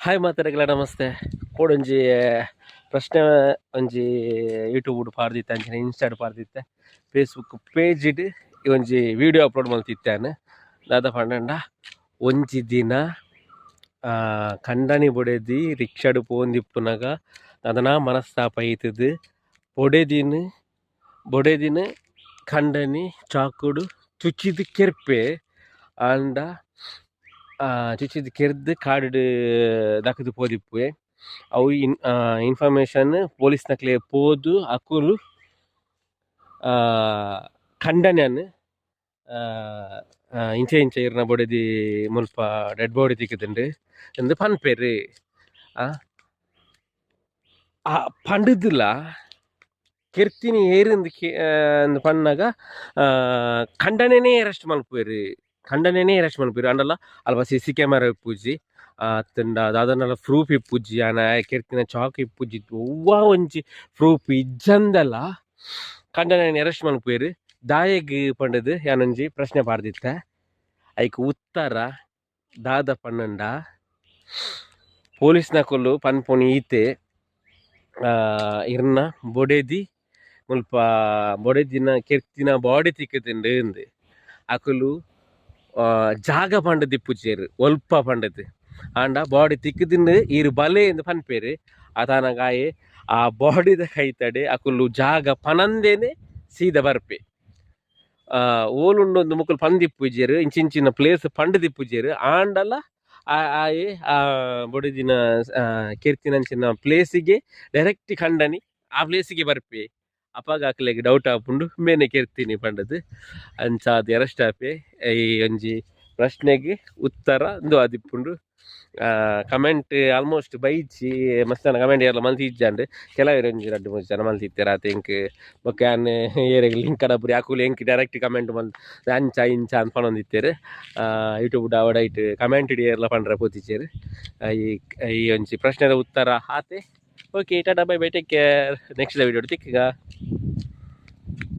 Hi ಮಾತೆರೆಗ್ಲ namaste. ಕೋಡೊಂಜಿ ಪ್ರಶ್ನೆ ಒಂಜಿ YouTube ಪಾಡ್ದಿತ್ತೆ, ಅಂಚನೆ ಇನ್ಸ್ಟಾಡ್ ಪಾಡ್ದಿತ್ತೆ, ಫೇಸ್ಬುಕ್ ಪೇಜಿಡ್ ಒಂಜಿ ವಿಡಿಯೋ ಅಪ್ಲೋಡ್ ಮಲ್ತಿತ್ತೇನೆ. ದಾದ ಪಂಡಂಡ, ಒಂಜಿ ದಿನ ಕಂಡನಿ ಬೊಡೆದಿ ರಿಕ್ಷಾಡ್ ಪೋಂದಿಪ್ಪುನಗ ದಾದನ ಮನಸ್ತಾಪ ಐತದು, ಬೊಡೆದಿನ ಬೊಡೆದಿನ ಕಂಡನಿ ಚಾಕುಡು ತುಚ್ಚಿದ್ ಕೆರ್ಪೆ. ಆಂಡ ಚುಚ್ಚಿದ್ ಕೆರ್ದ್ ಕಾಡ್ ದಕ್ಕ್‌ದ್ ಪೋದಿಪ್ಪುವೆ. ಅವು ಇನ್ಫಾರ್ಮೇಶನ್ ಪೊಲೀಸ್ನಕ್ಲೆ ಪೋದು ಅಕುಲು ಕಂಡನ್ಯನ್ ಇಂಚ ಇಂಚ ಇರ್ನ ಬೊಡೆದಿ ಮುಲ್ಪ ಡೆಡ್ ಬೋಡಿ ತಿಕ್ಕ್‌ದ್ಂಡ್ ಇಂದ್ ಪನ್ಪೆರ್. ಆ ಪಂಡುದುಲ ಕೆರ್ತಿನಿ ಏರ್ ಇಂದ್ ಪನ್ನಗ ಕಂಡನೆನೇ ಅರೆಸ್ಟ್ ಮಲ್ಪುವೆರ್, ಕಂಡನೆನೇ ಅರೆಸ್ಟ್ ಮಲ್ಪುವೆರ್. ಆಂಡಲ ಅಲ್ಪ ಸಿ ಸಿ ಕ್ಯಾಮರಾ ಇಪ್ಪುಜಿ, ಅತ್ತುಂಡ ದಾದನಲ ಪ್ರೂಫ್ ಇಪ್ಪುಜಿ, ಆಂಡ ಆಯೆ ಕೆರ್ತಿನ ಚಾಕು ಇಪ್ಪುಜಿ, ಒವ್ವಾ ಒಂಜಿ ಪ್ರೂಫ್ ಇಜ್ಜಂದಲ ಕಂಡನೆನ್ ಅರೆಸ್ಟ್ ಮಲ್ಪುವೆರ್ ದಾಯೆಗ್ ಪಂಡುದು ಯಾನೊಂಜಿ ಪ್ರಶ್ನೆ ಪಾಡ್ದಿತ್ತೆ. ಐಕ್ ಉತ್ತರ ದಾದ ಪನ್ನಂಡ, ಪೊಲೀಸ್ನಕುಲು ಪನ್ಪುನಿ ಈತೆ, ಇರ್ನ ಬೊಡೆದಿ ಮುಲ್ಪ ಬೊಡೆದಿನ ಕೆರ್ತಿನ ಬಾಡಿ ತಿಕ್ಕುದುಂಡು ಇಂದ್. ಅಕುಲು ಜಾಗ ಪಂಡುದು ಇಪ್ಪುಜೆರ್ ಒಲ್ಪ ಪಂಡುದು, ಆಂಡ ಬಾಡಿ ತಿಕ್ಕುದುಂಡು ಈರ್ ಬಲೆ ಇಂದ್ ಪನ್ಪೆರ್. ಅತಾನಗ ಆಯೆ ಆ ಬಾಡಿದ ಕೈತಡೆ ಅಕುಲು ಜಾಗ ಪನಂದೇನೆ ಸೀದ ಬರ್ಪೆ. ಓಲುಂಡು ಮೊಕುಲು ಪಂದಿಪ್ಪುಜೆರ್, ಇಂಚಿಂಚಿನ ಪ್ಲೇಸ್ ಪಂಡುದಿಪ್ಪುಜೆರ್. ಆಂಡಲ ಆಯೆ ಆ ಬೊಡೆದಿನ ಕೆರ್ತಿನಂಚಿನ ಪ್ಲೇಸಿಗೆ ಡೈರೆಕ್ಟ್ ಕಂಡನಿ ಆ ಪ್ಲೇಸಿಗೆ ಬರ್ಪೆ. ಅಪಗ ಅಕ್ಲೆಗ್ ಡೌಟ್ ಆಪುಂಡು ಮೇನೆ ಕೆರ್ತಿನಿ ಪಂಡುದು. ಅಂಚಾದ್ ಅರೆಸ್ಟ್ ಆಪೆ. ಈ ಒಂಜಿ ಪ್ರಶ್ನೆಗ್ ಉತ್ತರ ಉಂದು ಆದಿಪ್ಪುಂಡು. ಕಮೆಂಟ್ ಆಲ್ಮೋಸ್ಟ್ ಬೈಜಿ, ಮಸ್ತ್ ಜನ ಕಮೆಂಟ್ ಏರ್ಲ ಮಲ್ತಿಜ್ಜಂಡ್, ಕೆಲವೆರ್ ಒಂಜಿ ರಡ್ಡ್ ಮೂಜಿ ಜನ ಮಲ್ತಿತ್ತೆರ್ ಆತೆ ಎಂಕ್. ಬೊಕ್ಕ ಯಾನ್ ಏರೆಗ್ ಲಿಂಕ್ ಕಡಪುರಿ ಅಕುಲು ಎಂಕ್ ಡೈರೆಕ್ಟ್ ಕಮೆಂಟ್ ಮಲ್ತ್ ಅಂಚ ಇಂಚ ಅಂದ್ ಪನೊಂದಿತ್ತೆರ್. YouTube ಡಾವಡೈಟ್ comment ಏರ್ಲ ಪಂಡ್ರೆ ಪೋತಿಜೆರ್. ಈ ಈ ಒಂಜಿ ಪ್ರಶ್ನೆದ ಉತ್ತರ ಆತೆ. Okay, tata, bye bye, take care. Next video ತಿಕ್ಕುಗ.